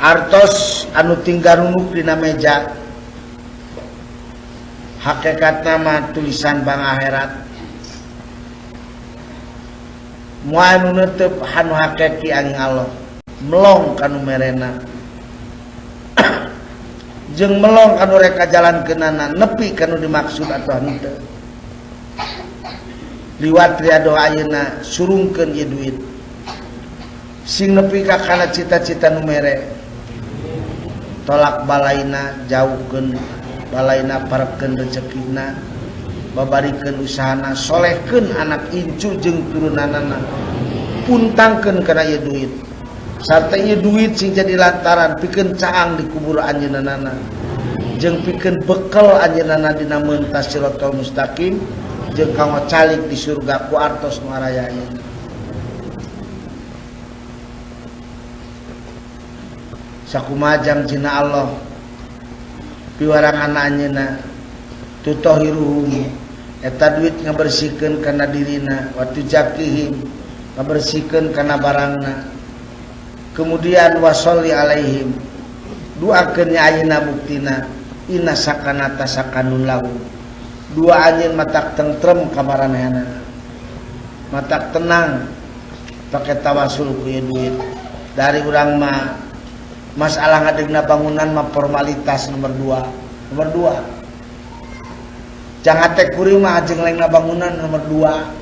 Artos anu tinggal nunuk dina meja hakikat nama tulisan bang akhirat moal nu neuteub hanu hakiki angin Allah melong kanu merena jeung melong kanu reka jalan kenana nepi kanu dimaksud atau henteu liwat riadoh ayeuna surungkeun ieu duit sing nepi ka kana cita-cita nu mere tolak balaina jauhkeun balaina parekeun rezekina babarikeun usahana solehkeun anak incu jeung turunanana puntangkeun kana ieu duit sarta ieu duit sing jadi lantaran pikeun caang di kubur anjeunna jeung pikeun bekel anjeunna dina mentas siratal mustaqim jeung kanggo calik di surga ku artos nu araya ayeuna. Sakumajang cina Allah piwarangan anjeunna tutohiruhum eta duit ngabersihkeun kana dirina wa tujakihim ngabersihkeun kana barangna kemudian wasolli alaihim duakeun nya ayeuna buktina inna sakanata sakanun lahu dua anjeun matak tentrem ka maranehanana matak tenang pake tawasul ku ieu duit dari urang mah masalah ngadegna bangunan mah formalitas nomor 2 nomor 2 jangan teh kuring mah jeung lengna bangunan nomor 2